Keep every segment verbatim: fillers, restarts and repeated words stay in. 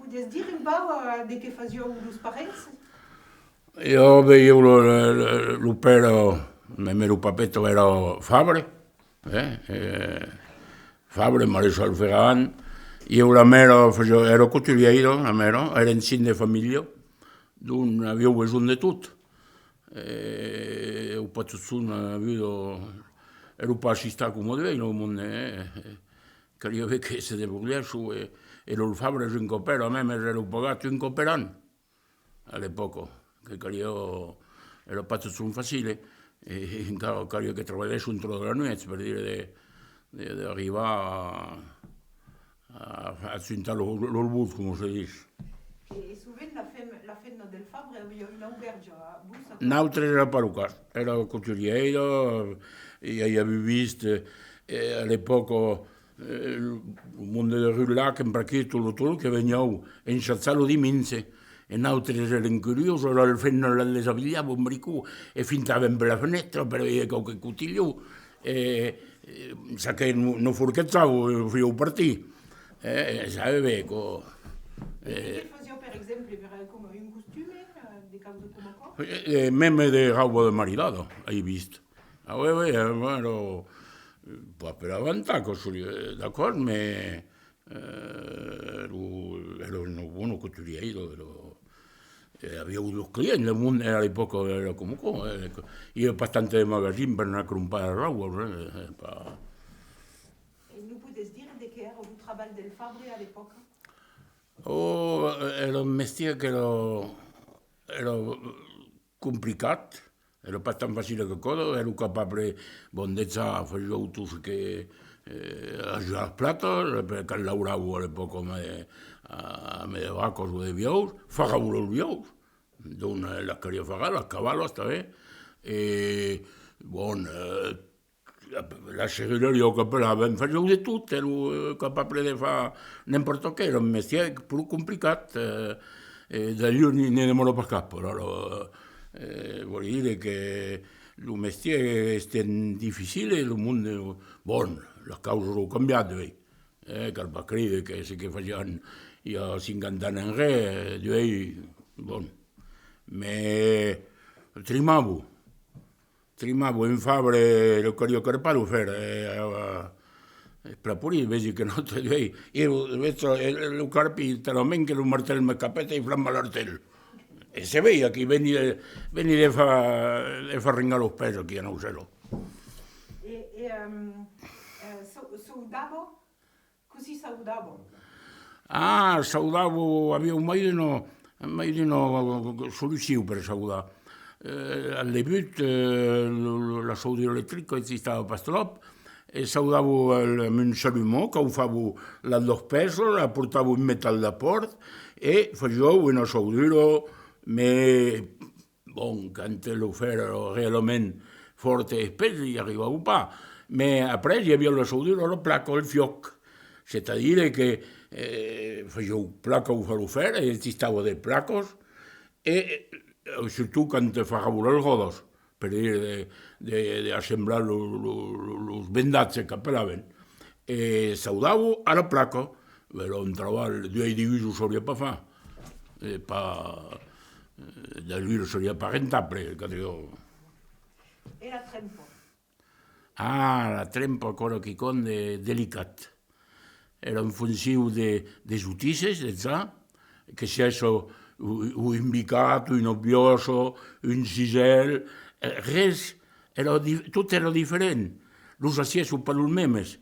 Podes dire un pauc, eh, de qué fasián los parents? Jo, ben, jo, lo, lo, lo, lo pèra, mème lo papeta èra fabre, eh, eh, fabre, maréchal Ferrand. Jo, la mèra, fasiá, èra coturièira, la mèra, èrem cinc de familha, donc avián besonh de tot. E, o pas totjorn aviá, èra pas assistat coma duèi, lo monde, eh. Caliá ben que se debrolhèsson, e, e los fabres un còp èra, mème èra pagat un còp per an, a l'epòca, que caliá, èra pas totjorn facile, e encara caliá que trabalhèsson tròp de la nuèch, per dire, de, de, d'arribar a, a, a juntar los, los bons, coma se ditz. E, e sovent la fem-, la femna del fabre aviá una aubèrja, vos aquò? Nautres èra pas lo cas, èra coturièira, e, i aviá vist, e, a l'epòca, e, lo, lo monde de Rulac, en per aquí, tot lo torn, que venián ensajar lo dimenge, e nautres èrem curiós, alara la femna la desabilhava un bricon, e fintàvem per la fenèstra per veire quauque cotilhon, e, e, çaquelà nos, nos forquejava, e, fasiá partir. Eh, sabe ben, co-, eh, que fasiá, per exemple, per, eh, coma un costume, eh, de causa coma aquò? Eh, eh, mème de rauba de maridada, ai vist. Ah, oui, oui, eh, bueno, pas per avantar, que soi, eh, d'acòrd, mès, eh, lo, èra una bona coturièira, èra, E aviá dos clients, lo monde, a l'epòca èra coma aquò, eh, i aviá pas tant de magasins per anar crompar las raubas, eh, eh, pas. E nos podètz dire de qué èra lo trabalh del fabre a l'epòca? Oh, èra un mestièr qu'èra, èra complicat, èra pas tan facile que aquò, èra capable, bon, dejà fasiá tot çò que, eh, ajuar las plantas, perque laurava a l'epòca amb, eh, amb de vacas o de buòus, farrava los buòus, Donc, eh, las caliá farrar, las cavalas tanben. E, bon, eh, la, la serrurièra qu'apelavan, fasiá de tot, èra, eh, capable de far n'importe qué, èra un mestièr pro complicat, eh, e d'ailleurs n'i, ne demòra pas cap, alara, eh, vòli dire que lo mestièr es tan dificile, lo monde, bon, las causas an cambiat, uèi. Eh, cal pas creire que çò que fasián i a cinquanta ans enrè, eh, duèi, bon. Mès trimava, trimava un fabre, lo caliá carpar lo fèr, eh, eh, es plan polit, vesi que nautres duèi, e lo, lo, eh, lo carpi talament que lo martèl m'escapèt e i flamba l'artèl. E se vei aquí, veni de, veni de far, de far rengar los pès aquí a Naucèla. E, e, ehm, eh, sau-, saudava? Cossí saudava? Ah, saudava, aviá mai d'una, mai d'una solucion per saudar. Eh, al debut, eh, lo, lo, la saudura electrica existava pas tròp, e saudava el, amb un chalumeau, caufava las dos pèças, aportava un metal d'apòrt e fasiá una saudura, mès Bon, quand lo fèr èra realament fòrt e espés, i arribava pas. Mès après, i aviá la saudura a la placa, al fuòc. C'est-à-dire que, eh, fasián placa o far lo fèr, e existava de placas, e, eh, surtot quand farravan las ròdas, per dire de, de, de assemblar lo, lo, lo, los bendatges qu'apelavan. E saudava a la placa. Èra un trabalh, duèi, degús o sauriá pas far. E pas, eh, de l'uile seriá pas rentable, que digo. E la trempa? Ah, la trempa, aquò èra quicòm de delicat. Èra en foncion de, dels utisses, dejà, que sièsse u-, u-, un bicat, una biòça, un cisèl, eh, res, èra di-, tot èra diferent. Los acièrs son pas los mèmes.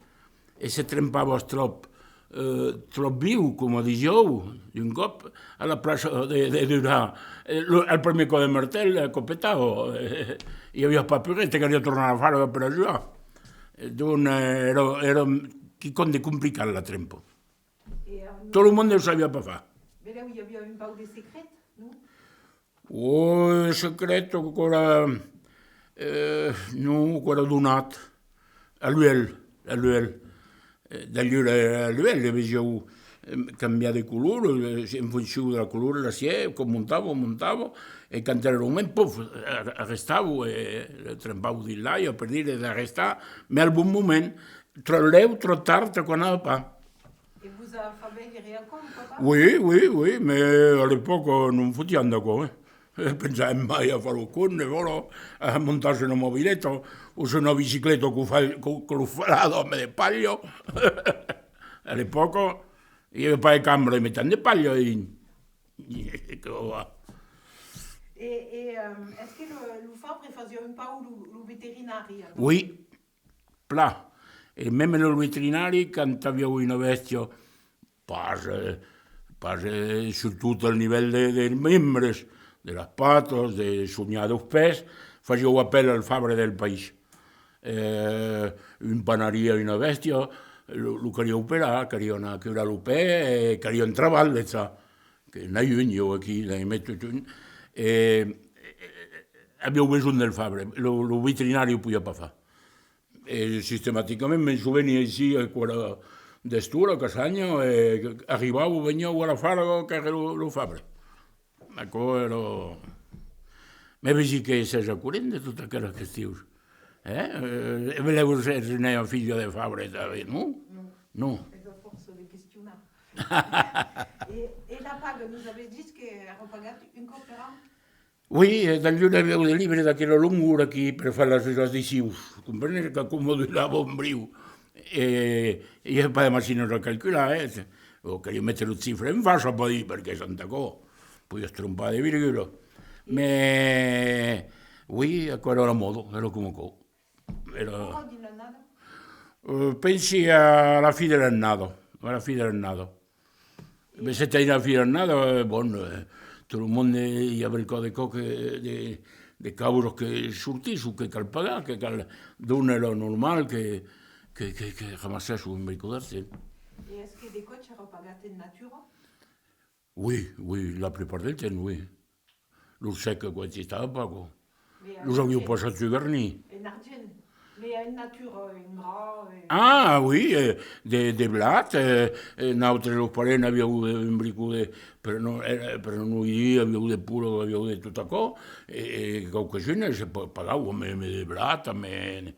E se trempavas tròp, eh, tròp viu, coma disián, d'un còp, a la plaça de, de durar, eh, lo, al primièr còp de martèl, eh, aquò petava, eh, i aviá pas pus res, te caliá tornar a far per ajuar. E donc, eh, èra, èra quicòm de complicat, la trempa. E, eh, tot lo monde o sabiá pas far. Belèu i aviá un pauc de secret, non? Ò, secret, aquò èra, eh, non, aquò èra donat a l'uèlh, a l'uèlh. Eh, d'ailleurs, a l'uèlh, vesiáu, eh, cambiar de color, eh, en foncion de la color, l'acièr, aquò montava, montava, e quand èra lo moment, pòf, ar-, arrestava, e trempavan dins l'aiga, per dire d'arrestar, mès al bon moment, tròp lèu, tròp tard, aquò anava pas. E vos a fach veire Oui, oui, oui, mais a l'epòca non fotiam d'aquò, eh. Pensàvem mai a far lo compte, voilà, a montar una mobileta o una bicicleta que fa, que, que lo farà d'òme de palha. A l'epòca, i aviá pas de cambra, i metiam de palha dins. E que va. E, e, ehm, es que lo, lo Fabre fasiá un pauc lo, lo veterinari, alòrs? Oui, plan. E mème lo veterinari, quand aviá una bèstia, pas, eh, pas, eh, surtot al nivèl de, dels membres, de las patas, de sonhar dos pès, fasiá apèl al Fabre del país. Eh, un panariá una bèstia, lo, lo caliá operar, caliá anar curar lo pè, e caliá un trabalh de ça. Que n'ai un, ieu, aquí, n'ai met tot un. E, e, e, aviá besonh del Fabre. Lo, lo veterinari o podiá pas far. E sistematicament, me soveni aicí, aquò èra d'estora, Cassanha, e arribava, veniá a la farga, qu'èra lo, lo Fabre. Aquò èra... Me vesi que sètz a corrent de totas aquelas questions. Eh? Eh, e belèu sètz una filha de Fabre tanben, non? Non. Non. Es a fòrça de questionar. E, e la paga, nos avètz dit que èra pagat un còp per an? Oui, e tanlèu avián de libres d'aquela longor aquí per far las, las edicions. Comprenes qu'aquò modulava un briu. E i aviá pas de machinas a calcular, eh. O caliá metre lo chifre en fàcia, pas dire, perque sens aquò podiás trompar de virgula. Mès, oui, aquò èra la mòda, èra coma aquò. Èra... Quicòm dins l'annada? Eh, pensi a la fin de l'annada, a la fin de l'annada. Mès se tei la fin de l'annada, eh, bon, eh, tot lo monde, i aviá brica de còps que, de, de causas que sortisson, que cal pagar, que cal donar lo normal, que, que, que, que ramassèsson un brica d'argent. E es que de còps èra pagat en natura? Oui, oui, la plupart del temps, oui. Lo sec, aquò existava pas, aquò. Los avián passats sul garnís. En argent. Mès en natura, en gras, en... Ah, oui, eh, de, de blat, eh, eh, nautres los parents avián de, un bricon de, per nos, eh, per nos dire, avián de polas, avián de tot aquò, e, e quauques-unes se pa-, pagavan, mès, mès de blat, mès,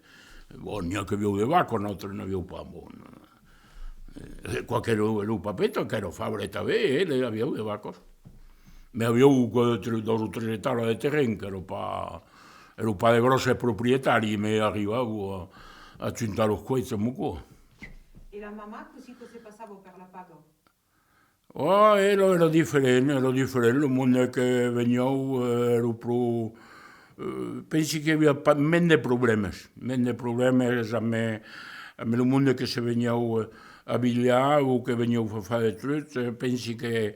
bon, n'i a qu'avián de vacas, nautres n'avián pas, bon. Eh, quoique lo, lo papeta, qu'èra Fabre tanben, eh, el aviá de vacas. Mès aviá que tre-, dos o tres ectaras de terren, qu'èra pas, èra pas de gròsses proprietaris, mès arribavan a, a juntar los cuèits amb aquò. E la mamà, cossí que se passava per la paga? Oh, èra, èra diferent, èra diferent. Lo monde que venián, eh, èra pro, eh, pensi que i aviá pas, mens de problèmas, mens de problèmas amb, amb lo monde que se venián, eh, abilhar o que venián far, far de trucs. Eh, pensi que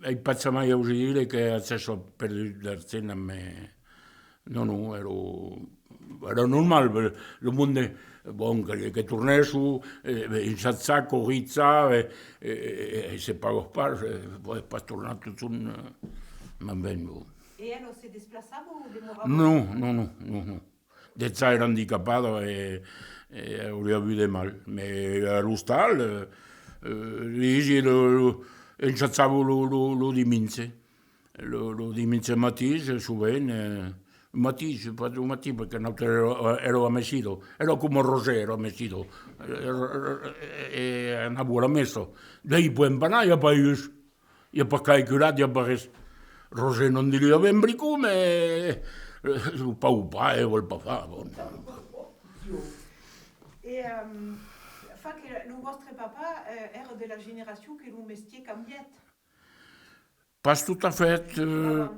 ai pas jamai ausit dire que agèsse perdut d'argent amb, eh, Non, non, èra, èra normal, lo monde, bon, que, que tornèsson, eh, ensajar, corrijar, eh, eh, eh, eh, se pagas pas, eh, pòdes pas tornar totjorn, eh, mas ben, bon. E ela se desplaçava o demorava? Non, non, non, non, non. Dejà èra andicapada e, e auriá avut de mal. Mès a l'ostal, eh, eh, li, lo, lo, ensajava lo, lo, lo dimenge. Lo, lo dimenge matin, sovent, eh, matin, pas lo matin, perque nautres èra, èra a mesida, èra coma Roger, èra a mesida, e, e, e anava a la messa. D'uèi podèm pas anar, i a pas us, i a pas calculat, i a pas res. Roger non diriá ben bricon, mès, eh, lo paur pas, eh, vòl pas far, bon. E, ehm, fa que lo vòstre papà, eh, èra de la generacion que lo mestièr cambièt? Pas tot a fèt, eh,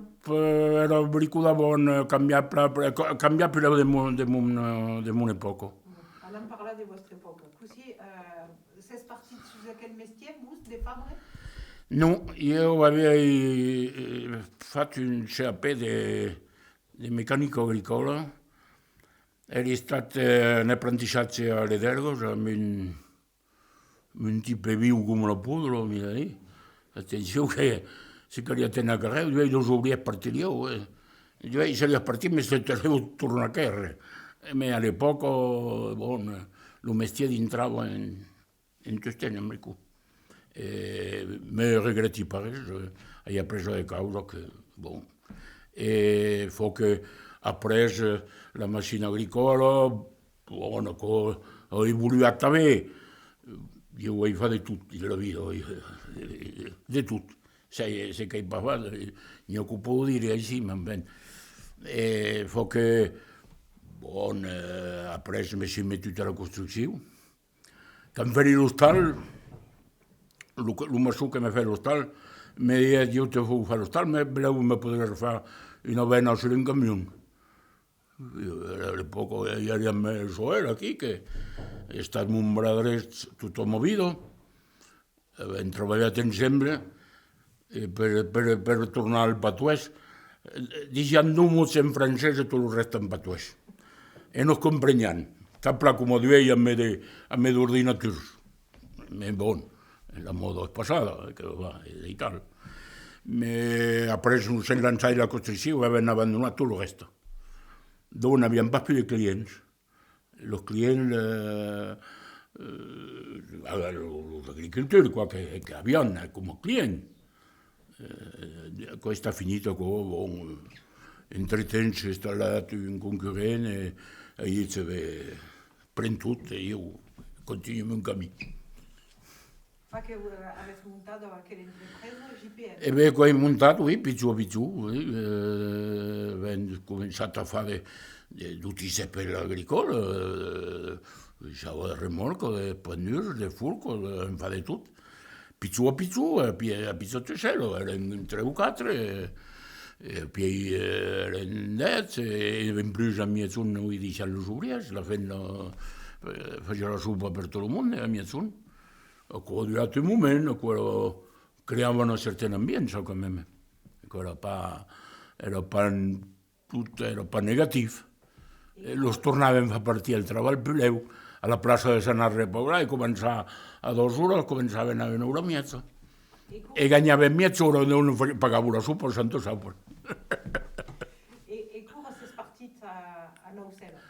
èra bricon d'abans, eh, cambiat pla, pla, ca-, cambiat pus de mon, de mon, eh, de mon epòca. Anam parlar de vòstra epòca. Cossí, eh, sètz partit sus aquel mestièr, vos, de fabre? Non, ieu aviái, eh, fach un C A P de, de mecanica agricòla. Èri estat, eh, en aprentissatge a Ledèrgas amb un, un tipe viu coma la podra, mira, eh. Atencion que se caliá téner a carrèu, duèi los obrièrs partirián, eh. Duèi seriá partit, mès se caliá tornar quèrre. Mès a l'epòca, bon, lo mestièr dintrava en, en tostemps, en bricon. E me regrèti pas res, eh, ai aprés de causas que, bon. E fa que après, eh, la machina agricòla, bon, aquò a evoluat tanben. Ieu ai fach de tot dins la vida, de tot. Se, se qu'ai pas fach, n'i a qu'o pòdon dire aicí, mas ben. E fa que, bon, eh, après me soi metut a la construccion. Quand fèri l'ostal, lo, lo maçon que me fèt l'ostal me diguèt: «Ieu te fau far l'ostal, mas benlèu me podràs far una bena sul un camion.» A l'epòca i aviá Joël aquí, que es estat mon bras drech tota ma vida. Avèm trabalhat ensemble, e per, per, per tornar al patoès, eh, disián dos mots en francés e tot lo rèsta en patoès. E nos compreniam, tan plan coma duèi amb de, amb d'ordinators. Mas bon, la mòda es passada, que va, es aital. Mas après, nos sèm lançats a la construccion, avèm abandonat tot lo rèsta. Donc, n'aviam pas pus de clients. Los clients, eh, eh, los agricultors, quoi, que, que aviam, eh, coma clients. Eh, aquò es estat finit, aquò, bon, eh, entretemps s'es installat un concurrent e, e ai dit: «Ben, pren tot e ieu continui mon camin.» Fa que, eh, avètz montat aquela entrepresa, J P M? E ben, qu'o ai montat, oui, pichon a pichon, oui. Eh, avèm començat a far de, de, d'utilitz per l'agricòla, eh, ja de remòrca, de panurs, de forca, de, en far de tot. Pichon a pichon, a pi-, a pichòta echèla, èrem tres o quatre, e, e puèi, eh, èrem dètz, e, e en plus a miègjorn, oui, daissam los obrièrs, la femna, eh, fasiá la sopa per tot lo monde a miègjorn. Aquò a durat un moment, aquò èra, creava una certana ambiança, quand même. Aquò èra pas, èra pas, tot èra pas negatif. E los tornàvem far partir al trabalh puslèu, a la plaça de s'anar repaurar e començar a dos oras, començàvem a una ora e mièja. E ganhàvem mièja ora, donc pagavan la sopa, santa saupa. E, e quora sètz partit a, a Naucèla?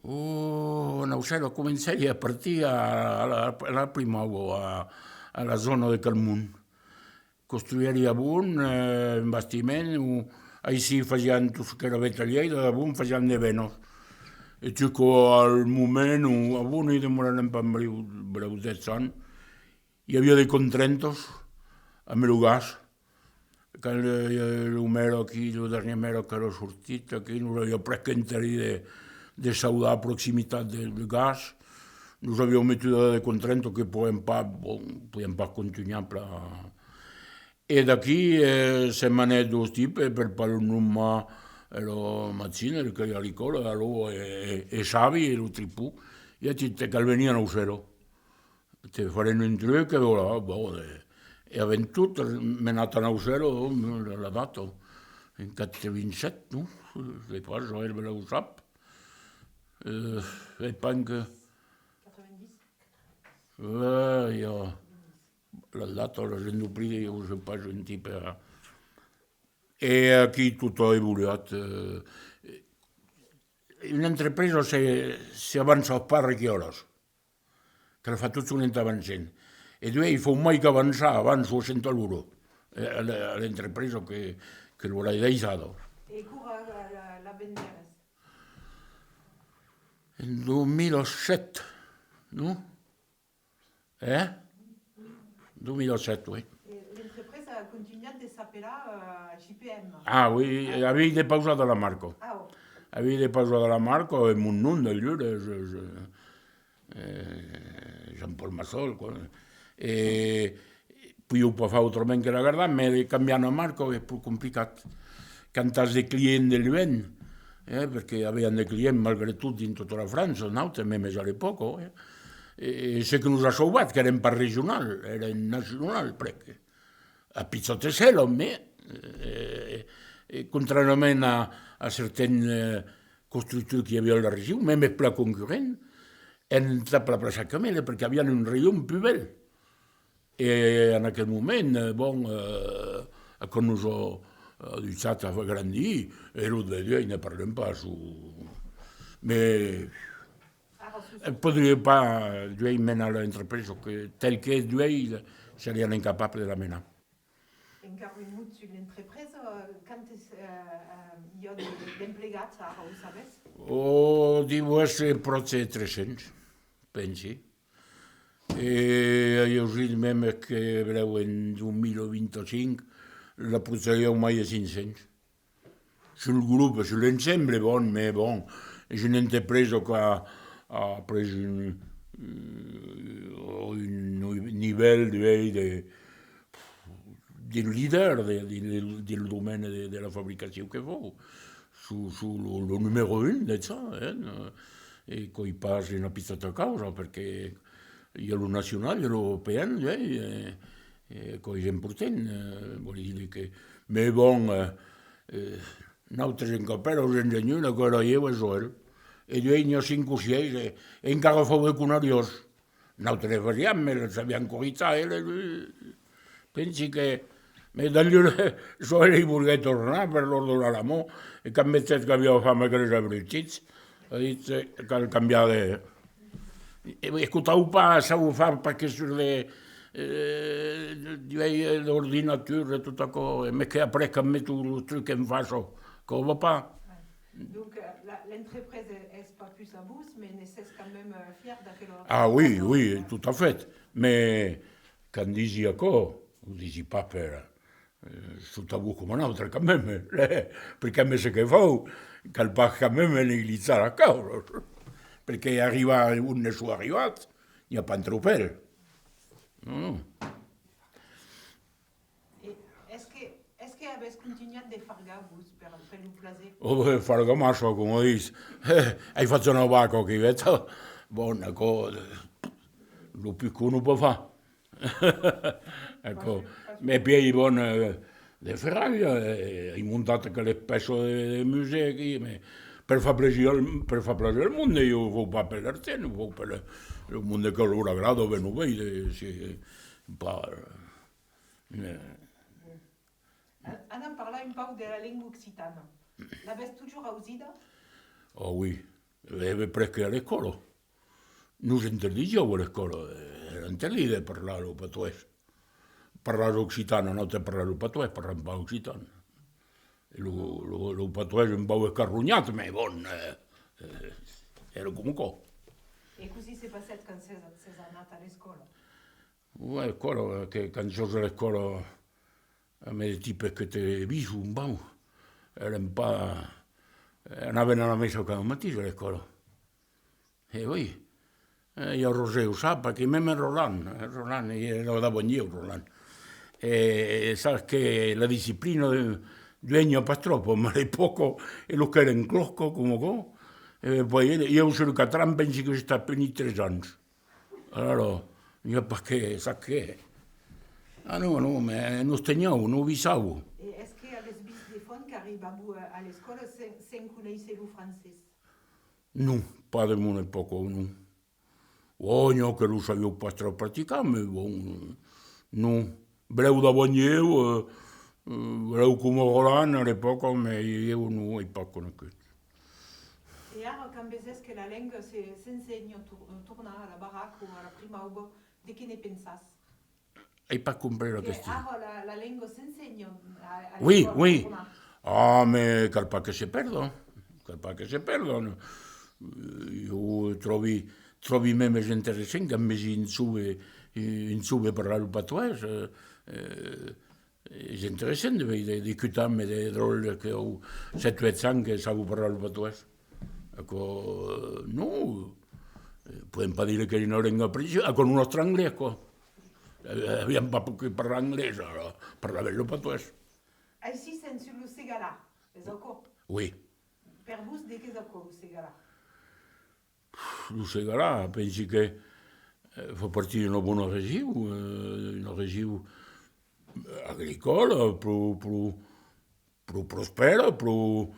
Oh, a Naucèla, comencèri a partir a, a la, a la Primauba, a, a la zòna de Calmont. Construièri abon, eh, un bastiment, o aicí fasián tot çò qu'èra vetalhièira, abon fasián de benas. E jusqu'al moment ont, abon i demorarem pas brèu, brèu dètz ans, i aviá de contraintas amb lo gas. Quand le, lo mèra aquí, lo darnièr mèra qu'èra sortit aquí, nos aviá presque interdit de, de saudar a proximitat de, de gas. Nos avián metut de contraintas que podiam pas, bon, podiam pas contunhar plan. E d'aquí, eh, se manèt dos tipes, per pas lo nomar, èra Machine, el que èra a l'ecòla, alò, e, e, e Xavi, e lo tripon, i a dit: «Te cal venir a Naucèla. Te farem un truc, e voilà.» Bon, e, e avèm tot menat a Naucèla, la, la data, en quatre-vingt-sept, non? Sai pas, Joël benlèu o sap. Eh, sai pas que... Quatre-vingt-dix? Eh, ja. La data, la gent oblida, ieu sai pas, un tipe, eh. E aquí tot a evoluat, eh. Una entrepresa se, se avança pas requiòlas. Cal far totjorn en avancent. E duèi, i fau mai qu'avançar, avanço a cent a l'ora, eh, a l', a l'entrepresa que, que l'aurà daissada. E quora la, la, la vendèretz? En dos mila sèt, non? Eh? Dos mila sèt, oui. E l'entrepresa a contunhat de s'apelar, eh, J P M. Ah, oui, aviái depausat la marca. Ah, ò. Aviái depausat la marca e mon nom, d'ailleurs, eh, je, je, eh, Jean-Paul Massol, quoi. E podiái pas far autrament que la gardar, mès de cambiar una marca es pus complicat. Quand as de clients de luènh, eh, perque aviam de clients malgrat tot dins tota la França, nautres, mèmes a l'epòca, eh. E, e çò que nos a sauvat, qu'èrem pas regional, èrem nacional, presque. A pichòta echèla, mès, eh, e contràriament a, a certains, eh, constructors qu'i aviá a la region, mèmes plan concurrents, èm entrat per la plaça Camèle, perque aviam un raion pus bèl. E en aquel moment, eh, bon, eh, aquò nos a, eh, ajutjat a grandir, e lo de duèi ne parlem pas, o, mès, eh, podriái pas duèi menar l'entrepresa, que, tel qu'es duèi, serián incapables de la menar. Encara un mot sus l'entrepresa, quantes, eh, eh, i a de, d'emplegats ara, o sabes? Ò, deu èsser pròche de tres cents, pensi. E ai ausit mèmes que, benlèu en dos mila vint-e-cinc, la portarián mai de cinc cents. Sul grop, sul ensemble, bon, mès bon, es una entrepresa qu'a, a pres un, un nivèl, duèi, de, de leader de, de, del domèni de, de la fabricacion que fau. Soi, soi lo, lo numèro un de ça, hein, e qu'es pas una pichòta causa, perque i a lo nacional, i a l'european, duèi, e, e qu'es important, eh, vòli dire que, mès bon, eh, eh, nautres en capèla, los engenhurs, aquò èra ieu e Joel. E duèi n'i a cinc o sièis, e, e encara fau de conariás. Nautres fasiam, mès los aviam corrichats, e, e, pensi que, mès d'alhurs, Joel i volguèt tornar per lor donar la man, e quand vegèt qu'aviá fam e que los abrutits, a dit, eh, cal cambiar de, e, escotau pas, sau far pas que sus de, eh, duèi, eh, d'ordinatura e tot aquò, e mès que après quand meto lo truc en fàcia, aquò va pas. Donc, euh, la, l'entreprise es pas pus a vos, mais ne sètz quand même, euh, fièr d'aquela... Ah oui, oui, tot a fait. Mès quand disi aquò, o disi pas per, eh, sota vos coma un autre, quand même, eh, perque mès ce que fau, cal pas quand même neglijar las causas, perque arribar ont ne soi arribat, n'i a pas un tropèl. Non, non. E es que, es que avètz contunhat de fargar, vos, per, per lo plaser? Oh, ben, fargar massa, coma dis. Eh, ai fach una vaca, que vètz. Bon, aquò, eh, lo pus qu'òm pòt far. Aquò. Mès pièi, bon, eh, de ferralha, eh, ai montat aquela espècia de, de musèu aquí, mès per far plaser al, per far plaser al monde, ieu o fau pas per l'argent, o fau per lo, lo monde que lor agrada, ben o veire, se, pas, eh. An-, anam parlar un pauc de la lenga occitana. L'avètz totjorn ausida? Oh oui, e, e presque a l'escòla. Nos interdisián a l'escòla, eh, èra interdit de parlar lo patoès. Parlar l'occitan, nautres parlam lo patoès, parlam pas occitan. E lo, lo, lo patoès un pauc escarronhat, mès bon, eh, eh, èra coma aquò. E cossí se passèt quand sètz, sètz anat a l'escòla? Uèi, aquò, que quand siás a l'escòla, amb de tipes que te vison, bon, èran pas, anàvem a la messa cada matin a l'escòla. E oui, eh, e Roger o sap, perque mème Roland, eh, Roland, e èra davant ieu, Roland. E, e sap que la disciplina, eh, duèi n'i a pas tròp, mas a l'epòca, e lo qu'èra en clòsca, coma aquò, e puèi, ieu sus quatre ans, pensi que estat punit tres ans. Alara, n'i a pas que, sap que. Ah non, non, mès nos tenián, nos visavan. E es que avètz vist d'enfants qu'arribavan a, a l'escòla sens, sens conéisser lo francés? Non, pas de mon epòca, non. Oh, n'i a que lo sabián pas tròp practicar, mès bon, non. Brèu davant ieu, eh, eh, brèu coma Roland a l'epòca, mès ieu non ai pas conegut. E ara, quand vesètz que la lenga se, s'ensenha tor-, tornar a la Barraca o a la Primauba, de qué ne pensatz? Ai pas comprés la question. Que ara la, la lenga s'ensenha a, a l'escòla, oui, oui. Ah, mès cal pas que se pèrda. Cal pas que se pèrda. Eh, ieu tròbi, tròbi mème interessant quand vesi un jove, un jove parlar lo patoès, eh, eh, es interessant de veire, d'escotar, mès de dròlles que an sèt, uèch ans que saben parlar lo patoès. Aquò, eh, non, eh, podèm pas dire qu'es una lenga preciosa, aquò es nòstre anglés, aquò. Eh, aviam pas pogut parlar anglés, alara, parlàvem lo patoès. Aicí sèm sus lo Segalar, es aquò? Oui. Per vos, de qu'es aquò, lo Segalar? Lo Segalar, pensi que, eh, fa partit d'una bona region, eh, una region agricòla, pro, pro, pro prospèra, pro,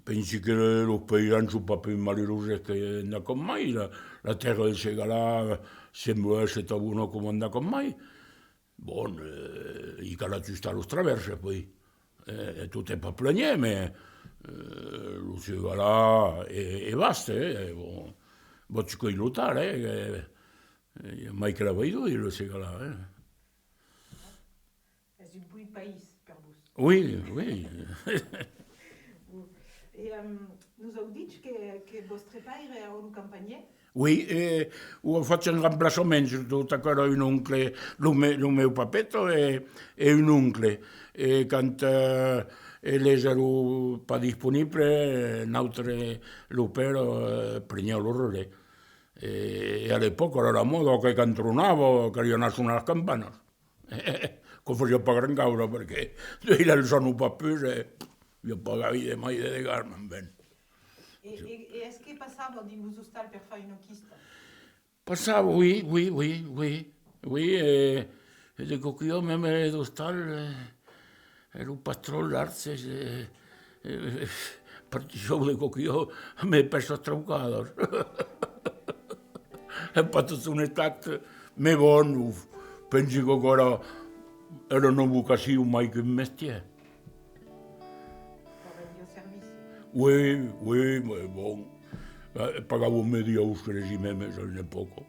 pensi que los païsans son pas pus maluroses que endacòm mai. La, la tèrra del Segalar sembla èsser tan bona coma endacòm mai. Bon, eh, i cal ajustar los travèrses, puèi. Eh, e tot es pas planièr, mès, eh, lo Segalar es, es vaste, eh, bon, vòs qu'i lo tal, eh, eh, mai que la Vaidoa, lo Segalar, eh. Es un bonic país per vos. Oui, oui. E, em, nos an dich que, que vòstre paire èra lo campanhièr? Oui, e o a fach un remplaçament, sustot aquò èra un oncle, lo, me, lo meu papeta e, e un oncle. E quand eh, eles èran pas disponibles, eh, nautre, lo père, eh, preniá lo relais. E, e a l'epòca èra la mòda que quand tronava, caliá anar sonar las campanas. Que fasiá pas grand caure, perque d'uèi las sònan pas pus e i a pas gaire mai de degats, me'n ven. E, e, e es que passava dins los ostals per far una quista? Passava, oui, oui, oui, oui, oui, e, e de coquilhòu, meme d'ostal, e, èran pas tròp larges, e, e, e, partissián de coquilhòu amb de pèças traucadas. E pas tot son estat, me bon, pensi qu'aquò èra, èra una vocacion mai qu'un mestièr. Far rendre servici. Oui, oui, mais bon, eh, pagavan mediaus, cresi, mèmes a una epòca.